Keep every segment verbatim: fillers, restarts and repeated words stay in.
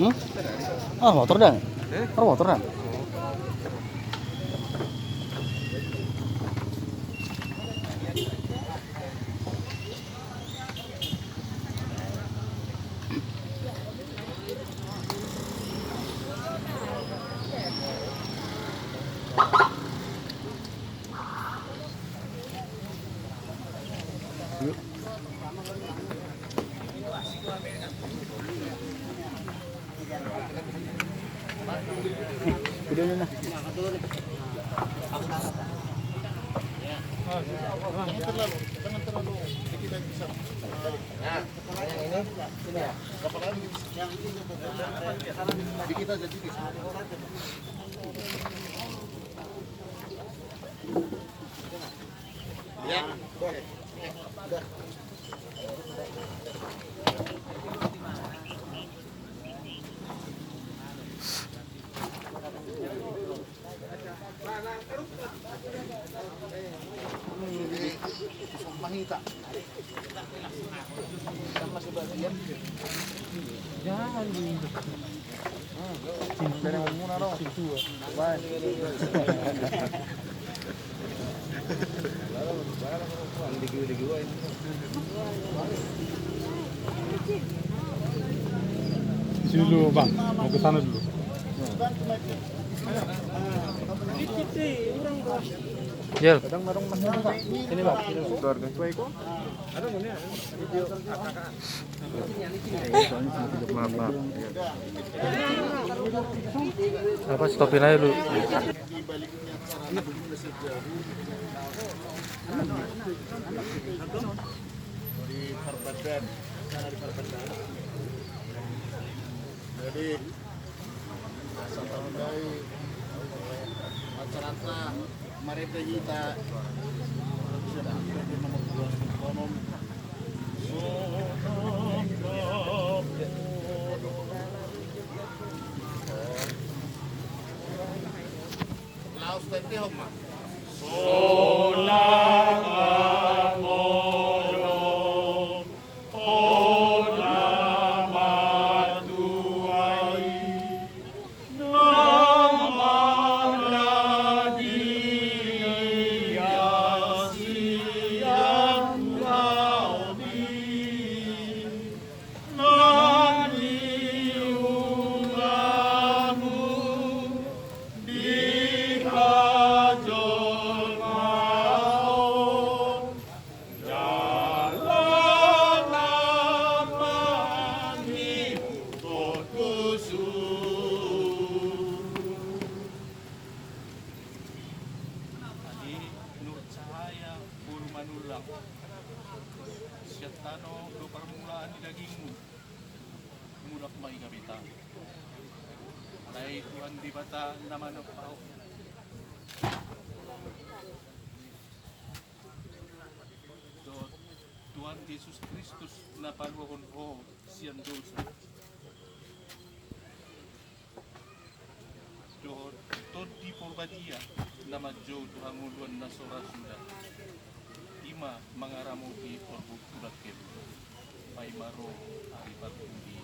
Hmm? Ah, motor dan. Motor dan. Di sini dulu, Bang. Mau ke sana dulu. Jel. Sini, Bang. Keluarga. Apa, stopin aja dulu. Di Parbandan. Jadi, asa tau dai acaranta marende hita. Laos tentehon ma. Adi Nur Cahaya boru Manullang, sian tano do parmulaan ni dagingmu, mulak ma i gabe tahu. Alai Tuhan Debata na manompa ho. Dohot Tuhan Jesus Kristus na paluahon ho sian dosa. Dohot Tondi Porbadia na manjou tu hangoluan na so ra suda. I ma mangaramoti orbuk tu dangkep. Paima ro ari parpudi.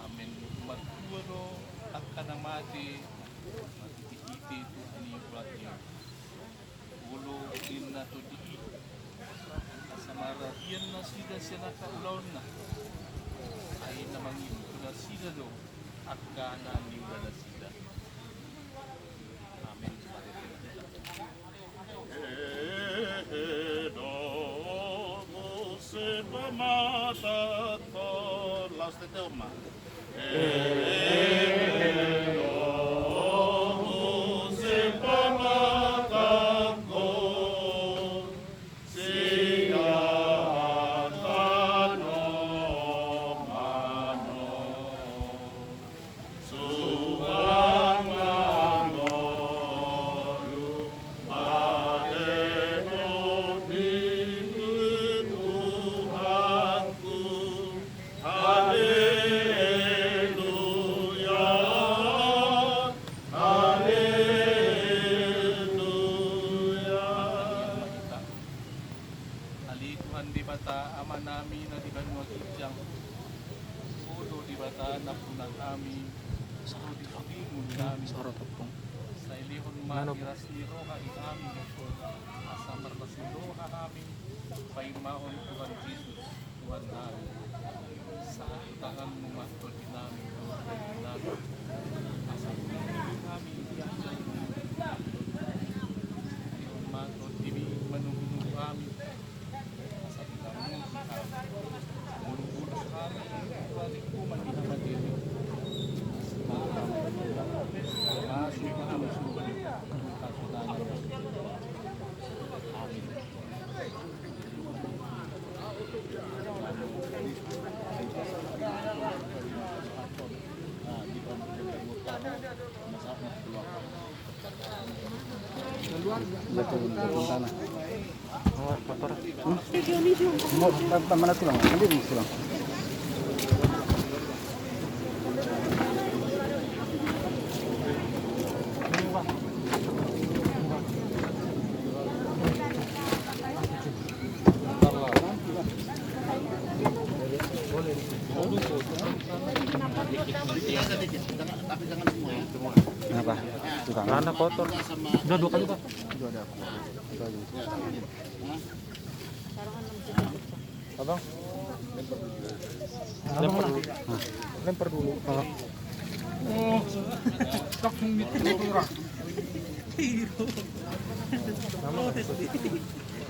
Amen. Martua do angka na mate, marhitehite Tuhan i ulatna. Olo ninna tondi i, asa mararian nasida sian angka ulaonna. Ai na mangihuthon nasida do angka na niula nasida. Amen. Ehe, do muse pamatathon. Laos tentehon ma. Debata Amanami na di banua ginjang, ho do Debata na ampunami, ho do disi ngolunami. Sai lehon ma hiras ni roha i hami, asa marlas ni roha hami paimahon Tuhan Jesus Tuhannami. Sahat tanganmu ma tondinami, tondinami, asa tondinami hami di atas. Lehon ma tondimi manugu-nugu hami. Kenapa? Celana kotor. Udah dua kali, Pak. Udah, udah. Abang. Lempar dulu. Lempar dulu. Oh. Langsung ditiru orang.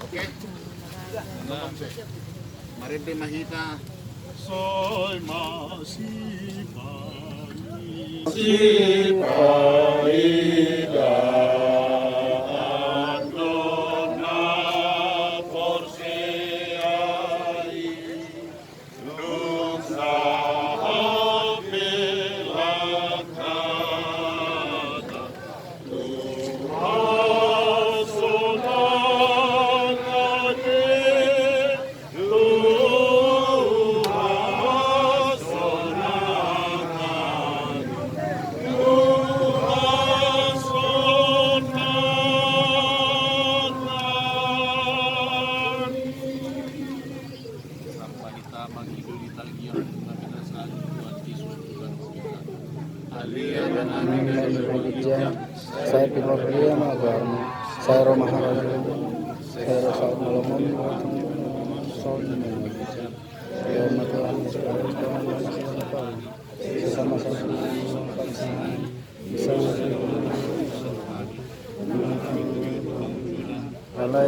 Oke. Marende ma hita. Sai masipari. Sipaida anggo na porsea i. Sai pinardia ma goarmu, sai ro ma harajaonmu, sai ro saut ma lomomu, sai ro ma tuamu, sai ro ma tuamu. Alai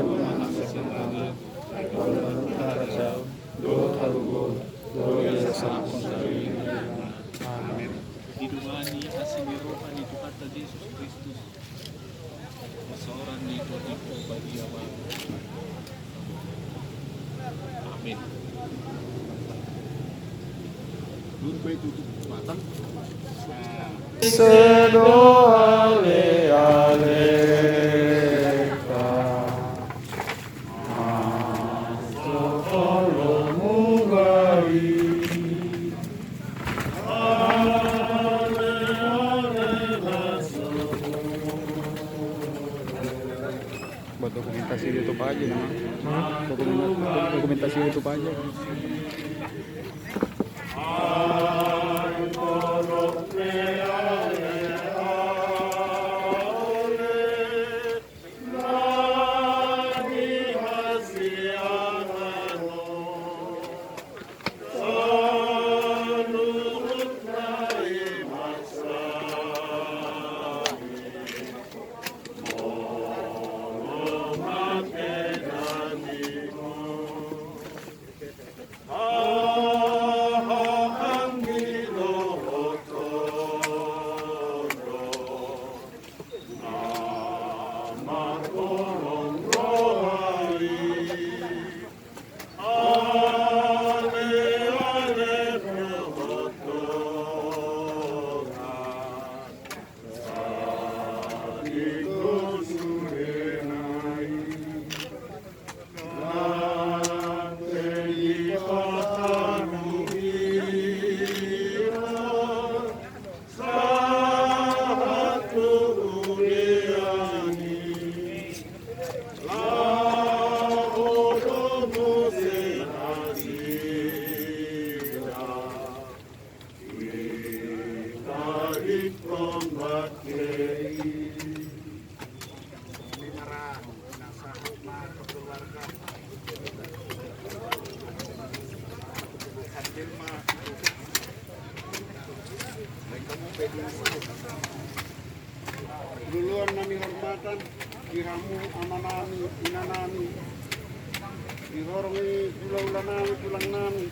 amen. Didongani asi ni roha ni Tuhanta Jesus Kristus, pasaoran ni Tondi Porbadia ma. Amin. Sedo ale ale. Buat dokumentasi YouTube aja, nah. Hmm? Dokumen-, dokumentasi YouTube aja. Di hamu amanami, inanami, di horong ni hulahula nami, tulang nami,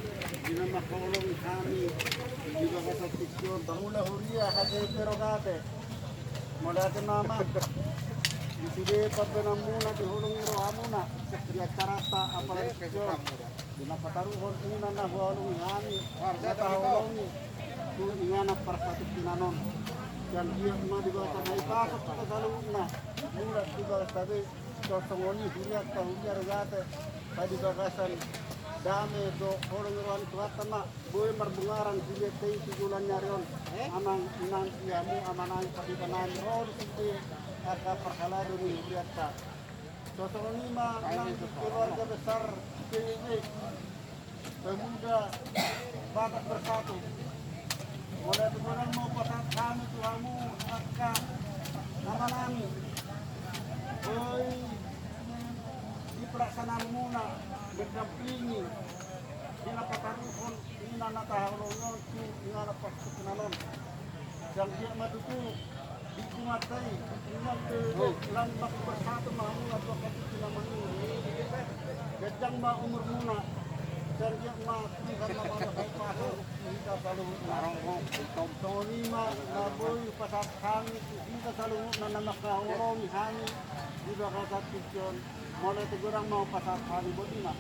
di na mangkaholongi hami di bagasan tingki on, mangula huria hape pe rogate. Mauliate ma amang. Di sude pambahenanmuna, diholongi rohamuna di acaranta, apala tingki on. Di na pataruhon ina na huholongi hami, na taholongi tu inganan parsatikkinan on. Sian dia ma di bagasan na ipasok hita saluhutna, mulak tu bagas tabe, songon i hurianta, huria rogate, sai di bagasan dame dohot holong ni roha ni Tuhanta ma boi marbungaran hurianta i tu joloan ni ari on. Amang, inang, di hamu amanami, pande nami, ro di sude angka parhalado ni hurianta. Songon i ma nang di keluarga besar P B B, Pemuda Batak Bersatu. Mauliate godang ma hupasahat hami tu hamu angka amanami. Boi di pelaksanaanmuna mendampingi di na pataruhon ina na taholongi on tu inganan parsatikkinan on. Sian dia ma tutu di Tuhanta i, Tuhanta i, lam maku bersatu ma hamu na tu angka tingki na mangihut. Ganjang ma umurmuna. Sian dia ma Tuhan na mangkaholongi hita saluhutna. Songon i ma na boi hupasahat hami tu hita saluhutna na mangkaholongi hami di bagasan tingki on. Mauliate godang ma hupasahat hami, boti ma.